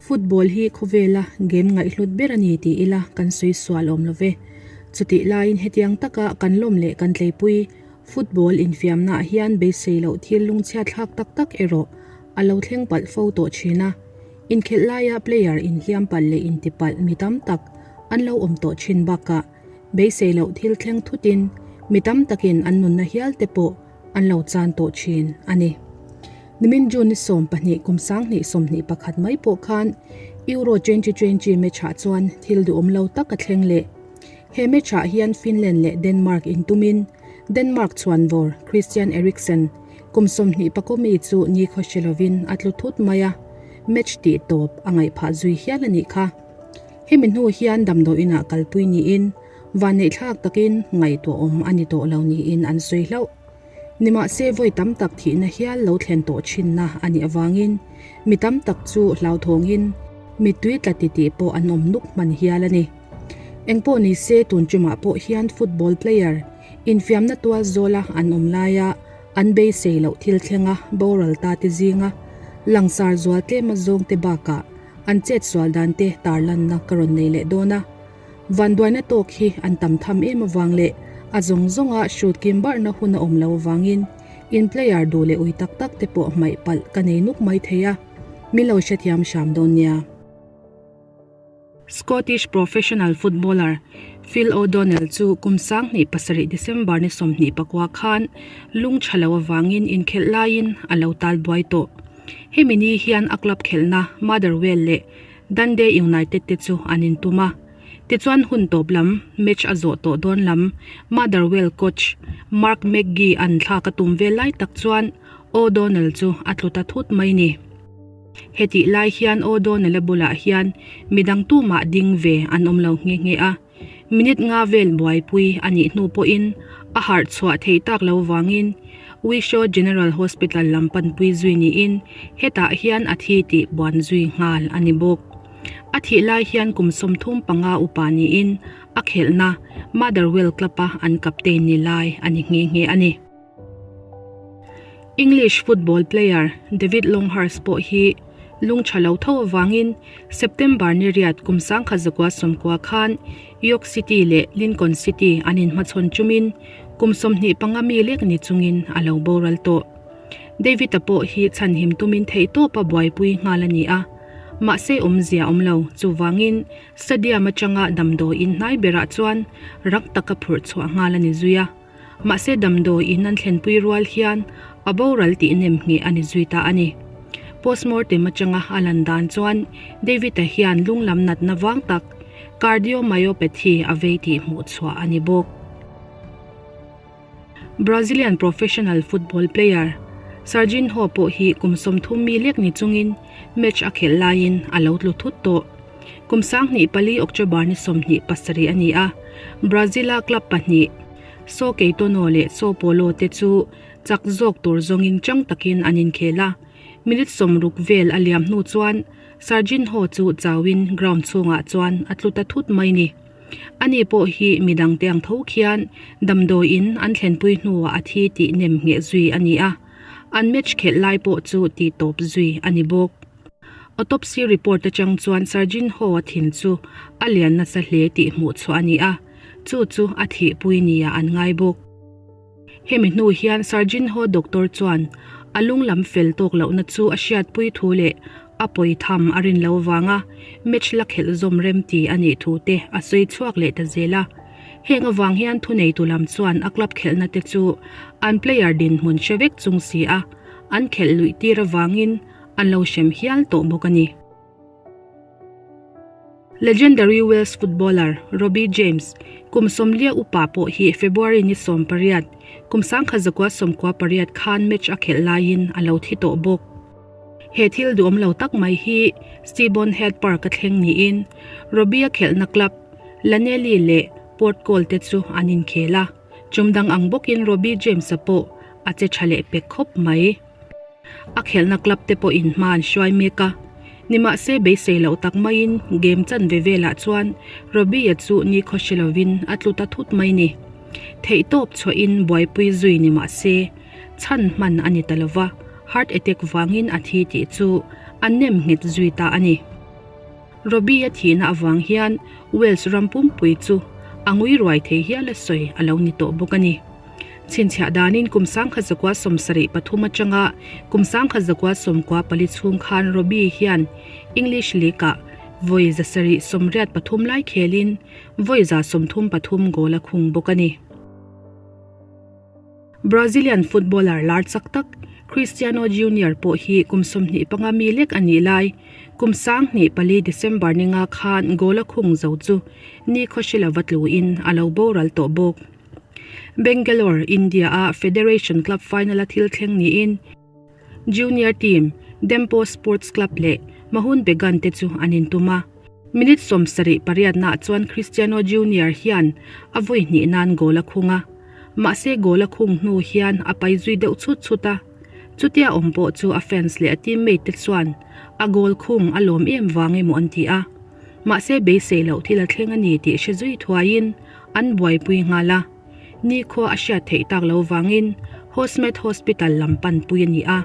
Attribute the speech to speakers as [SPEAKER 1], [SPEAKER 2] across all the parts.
[SPEAKER 1] Football hi khawvela game ngaihhlut ber a ni ti ila kan sawi sual awm lo ve. Chutih laiin hetiang taka kan lawm leh kan tleipui football infiamnaah hian beisei loh thil lungchhiat thlak tak tak erawh a lo thleng palh fo tawh thin a. Inkhelh laia player inhliam palh leh intipalh mi tam tak an lo awm tawh thin bakah beisei loh thil thleng thutin mi tam takin an nunna hial te pawh an lo chan tawh thin a ni. Nimin June ni 12 kum 2021 mai pawh khan Euro 2020 match-ah chuan thil duhawm lo tak a thleng leh. He match-ah hian Finland leh Denmark intumin Denmark chhuanvawr Christian Eriksen kum 20 mi chu ni khaw hre lovin a tlu thut mai a, match tih tawp a ngaih phah zui hial a nih kha. Hemi hnu hian damdawiinah kalpui niin vanneihthlak takin ngaihtuahawm a ni tawh lo niin an sawi hlauh. Nimahse vawi tam tak thihna hial lo thlen tawh thinna a nih avangin mi tam tak chu hlauthawngin mittui tla titih pawh an awm nuk hman hial a ni. Engpawh nise tun tumah pawh hian football player infiamna tual zawla an awm laia an beisei loh thil thlenga boral ta te zinga langsar zual tlema zawngte bakah an chet sual dan te tarlanna ka rawn nei leh dawn a. Vanduaina tawk hi an tam tham em avang leh a zawng zawnga shoot kim barhna hun a awm lo avangin in player duh leh ui tak tak te pawh hmaih palh ka nei nuk mai thei a, min lo hrethiam hram dawn nia. Scottish professional footballer Phil O'Donnell chu kum 2007 December ni 29 khan lung tha lo avangin inkhelh laiin a lo tal buai tawh. Hemi ni hian a club khelhna Motherwell leh Dundee United te chu an intum a. Tichuan hun tawp lam match a zawh tawh dawn lam Motherwell coach Mark McGee an thlak a tum vel lai tak chuan O'Donnell chu a tlu ta thut mai ni. Hetih lai hian O'Donnell-a bulah hian midang tumah ding ve an awm lo nghe nghe a. Minute nga vel buaipui a nih hnu pawhin a harh chhuah theih tak lo vangin Wishaw General Hospital lam panpui zui niin hetah hian a thi tih buan zui nghal a ni bawk. A thih lai hian kum 35 upa niin a khelhna Motherwell Club-a an captain ni lai a ni nghe nghe a ni. English football player David Longhurst pawh hi lung tha lo tho avangin September ni riat kum 1990 khan York City leh Lincoln City an inhmachhawn chumin kum 25 mi lek ni chungin a lo boral tawh. David-a pawh hi chhanhim tumin theihtawpa buaipui nghal a ni a, mahse awmzia awm lo chuvangin stadium atanga damdawiin hnai berah chuan rak taka phurh chhuah nghal a ni zui a. Mahse damdawiin an thlenpui rual hian a boral tih nem ngheh a ni zui ta a ni. Postmortem atanga a lan dan chuan David-a hian lung lam natna vang tak cardiomyopathy a vei tih hmuh chhuah a ni bawk. Brazilian professional football player Serginho pawh hi kum 30 mi lek ni chungin match a khelh laiin a lo tlu thut tawh. Kum 24 October ni 27 a ni a, Brazil-a club pahnih São Caetano leh São Paulo te chu chak zawk tur zawngin chang takin an inkhel a. Minute 60 vel a liam hnu chuan Serginho chu chauin ground chhungah chuan a tlu ta thut mai ni. Ani pawh hi midang te ang tho khian damdawiin an thlenpui hnuah a thi tih nem ngheh zui a ni a, an match khelh lai pawh chu tih tawp zui a ni bawk. Autopsy report atang chuan Serginho a thin chu a lian nasa hle tih hmuh chhuah a ni a, chu chu a thihpui nia an ngai bawk. Hemi hnu hian Serginho doctor chuan a lung lam fel tawk lohna chu a hriatpui thu leh a pawi tham a rin lo vanga match la khelh zawm rem ti a nih thu te a sawi chhuak leh ta zel a. Heng avang hian thuneitu lam chuan a club khelhna te chu an player dinhmun hre vek chung si a, an khelh luih tir avangin an lo hrem hial tawh bawk a ni. Legendary Wales footballer Robbie James kum 40 upa pawh hi February ni 18 kum 1998 khan match a khelh laiin a lo thi tawh bawk. He thil duhawm lo tak mai hi Stibon Head Park a thleng niin Robbie a khelhna club Llanelli leh Porthcawl te chu an inkhel a, chumdang ang bawkin Robbie James a pawh a che tha leh pek khawp mai. A khelhna club te pawhin hma an hruai mek a, nimahse beisei loh tak maiin game chan ve velah chuan Robbie-a chu ni khaw hre lovin a tlu ta thut mai ni. Theihtawp chhuahin buaipui zui ni mahse chhan hman a ni ta lova, heart attack vangin a thi tih chu a nem nghet zui ta a ni. Robbie-a thihna avang hian Wales ram pumpui chu a ngui ruai thei hial a sawi a lo ni tawh bawk a ni. Chhinchhiah danin kum 1973 atanga kum 1994 chhung khan Robbie hian English League-ah vawi 783 lai khelin vawi 33 goal a khung bawk a ni. Brazilian footballer lar chak tak Cristiano Junior pawh hi kum 25 mi lek a nih lai kum 2004 December ninga khan goal a khung zo chu nikhaw hre lova tluin a lo boral tawh bawk. Bangalore, India-a Federation Club final-a thil thleng niin Junior team Dempo Sports Club leh Mohun Bagan te chu an intum a. Minute 70 pariatnaah chuan Cristiano Junior hian a vawi hnih nan goal a khung a. Mahse goal a khung hnu hian a pai zui deuh chhut chhut a. Chutia awm pawh chu a fans leh a teammate te chuan a goal khung a lawm em vang emaw an ti a. Mahse beisei loh thil a thleng a ni tih hre zui thuaiin an buaipui nghal a. Nikhua a hriat theih tak lo vangin Hosmed Hospital lam panpui a ni a,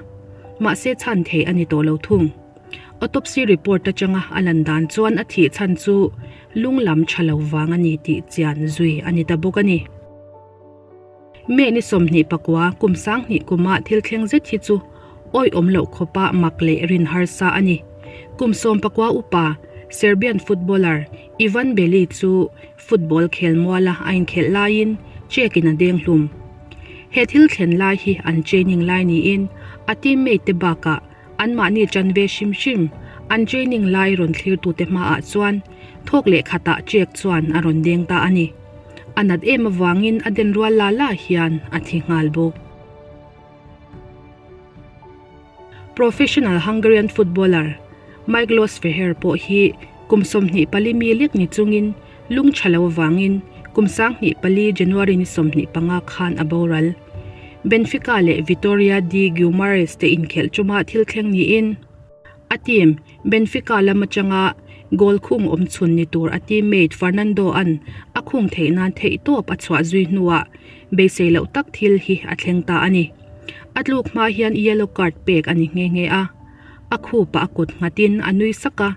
[SPEAKER 1] mahse chhan theih a ni tawh lo thung. Autopsy report atanga a lan dan chuan a thih chhan chu lung lam tha lo vang a ni tih chian zui a ni ta bawk a ni. May ni 24 kum 2000 kuma thil thleng zet hi chu awihawm loh khawpa mak leh rin harsa a ni. Kum 19 upa Serbian footballer Ivan Beli chu Football khel muala a inkhelh laiin check in a deng hlum. He thil thlen lai hi an training lai niin a teammate te bakah anmahni tan ve hrim hrim an training lai rawn thlirtute hmaah chuan thawk leh khatah check chuan a rawn deng ta a ni. A nat em avangin a den rual la la hian a thi nghal bawk. Professional Hungarian footballer Miklos Feher pawh hi kum 24 mi lek ni chungin lung tha lo avangin kum 2004 January ni 25 khan a boral. Benfica leh Vitoria de Guimarães te inkhelh tuma thil thleng niin a team Benfica lam atanga goal khung awm chhun ni tur a teammate Fernando an a khung theih nan theihtawp a chhuah zui hnuah beisei loh tak thil hi a thleng ta a ni. A tluk hma hian yellow card pek a ni nghe nghe a, a khupa a kut nghatin a nui sak a,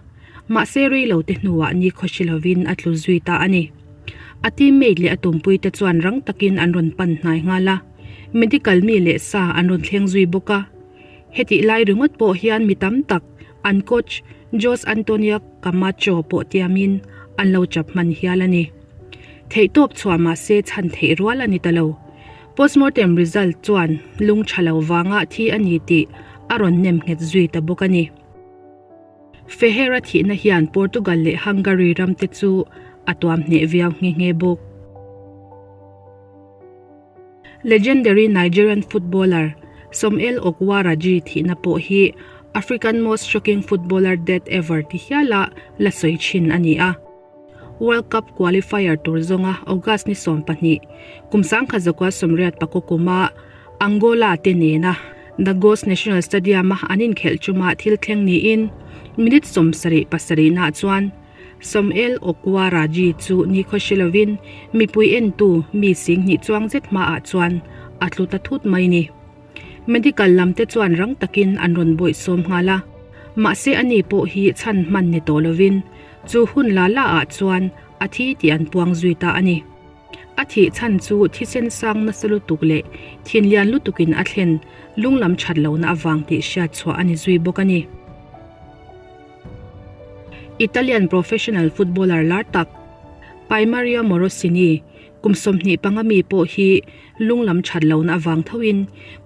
[SPEAKER 1] mahse rei lo te hnuah ni khawhri lovin a tlu zui ta a ni. A teammate leh a tumpui te chuan rang takin an rawn pan hnai nghal a, medical mi leh sa an rawn thleng zui bawk a. Hetih lai ringawt pawh hian mi tam tak an coach Jose Antonio Camacho pawh tiamin an lo chap hman hial a ni. Theihtawp chhuah mahse chhan theih rual a ni ta lo. Postmortem result chuan lung tha lo vanga thi a ni tih a rawn nem nghet zui ta bawk a ni. Feher-a thihna hian Portugal leh Hungary ram te chu a tuam hneh viau nghe nghe bawk. Legendary Nigerian footballer Somael Okwaraji thihna pawh hi African most shocking footballer death ever ti hiala la sawi thin a ni a. World Cup qualifier tur zawnga August ni 12, kum 1984 kuma Angola te nena Lagos National Stadium-a an inkhelh chuma thil thleng niin minute 77 naah chuan Somael Okwaraji chu nikhaw hre lovin mipui entu mi 20,000 chuang zet hmaah chuan a tlu ta thut mai ni. Medical lam te chuan rang takin an rawn bawihsawm nghal a, mahse ani pawh hi chhan hman ni tawh lovin chu hun la la ah chuan a thi tih an puang zui ta a ni. A thih chhan chu thisen sang nasa lutuk leh thinlian lutukin a thlen lunglam that lohna avang tih hriat chhuah a ni zui bawk a ni. Italian professional footballer lar tak Paimario Morosini kum 25 mi pawh hi lunglam that lohna avang thoin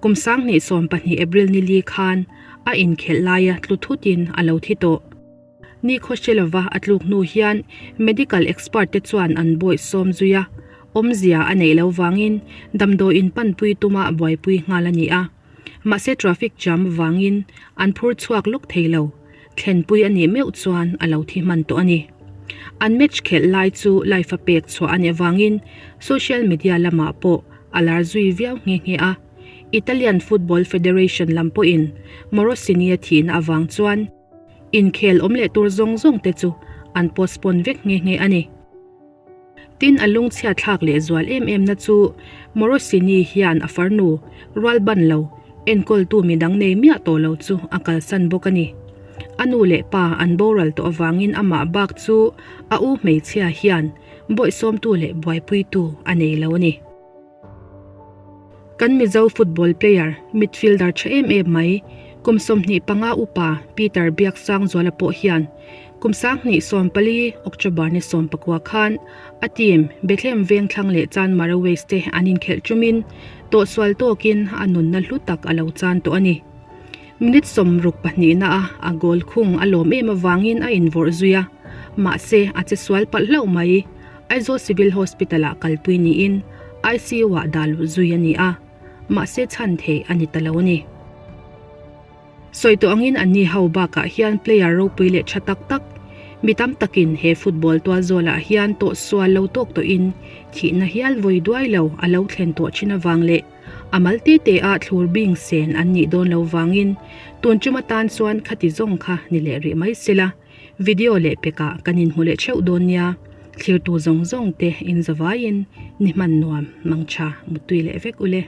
[SPEAKER 1] kum 2012 April ni li khan a inkhelh laia tlu thutin a lo thi tawh. Ni khaw hre lova a tluk hnu hian medical expert te chuan an bawihsawm zui a, awmzia a neih lo vangin damdawiin panpui tuma buaipui nghal a ni a. Mahse traffic jam vangin an phur chhuak lawk thei lo, thlenpui a nih meuh chuan a lo thi hman tawh a ni. An match khelh lai chu live a pek chhuah a nih avangin social media lamah pawh a lar zui viau nghe nghe a. Italian Football Federation lam pawhin Morosini a thihna avang chuan Inkhel awm leh tur zawng zawng te chu an postpone vek nghe nghe a ni. Tin, a lungchhiat thlak leh zual em em na chu Morosini hian a farnu rual ban lo enkawltu midang nei miah tawh lo chu a kalsan bawk a ni. A nu leh pa an boral tawh avangin amah bak chu a u hmeichhia hian bawihsawmtu leh buaipuitu a nei lo a ni. Kan Mizo football player, midfielder tha em em mai, kum 25 upa Peter Biaksangzuala pawh hian kum 2014 October ni 19 khan a team Bethlehem Vengthlang leh Chanmara West te an inkhelh tumin tawhsual tawkin a nunna hlu tak a lo chan tawh a ni. Minute 62 na a a goal khung a lawm em avangin a invawrh zui a, mahse a che sual palh hlauh mai. Aizawl Civil Hospital-ah kalpui niin ICU-ah dah luh zui a ni a, mahse chhan theih a ni ta lo a ni. Sawi tawh angin anni ho bakah hian player ropui leh tha tak tak mi tam takin he football tual zawlah hian tawh sual lo tawk tawhin thihna hial vawi duai lo a lo thlen tawh thin avang leh a mal te te ah thlur bing sen an nih dawn lo vangin tun tum atan chuan khati zawng kha ni leh rih mai sela. Video leh pekah kan inhmu leh theuh dawn nia, thlirtu zawng zawng te in zavaiin ni hman nuam mangtha muttui leh vek ule.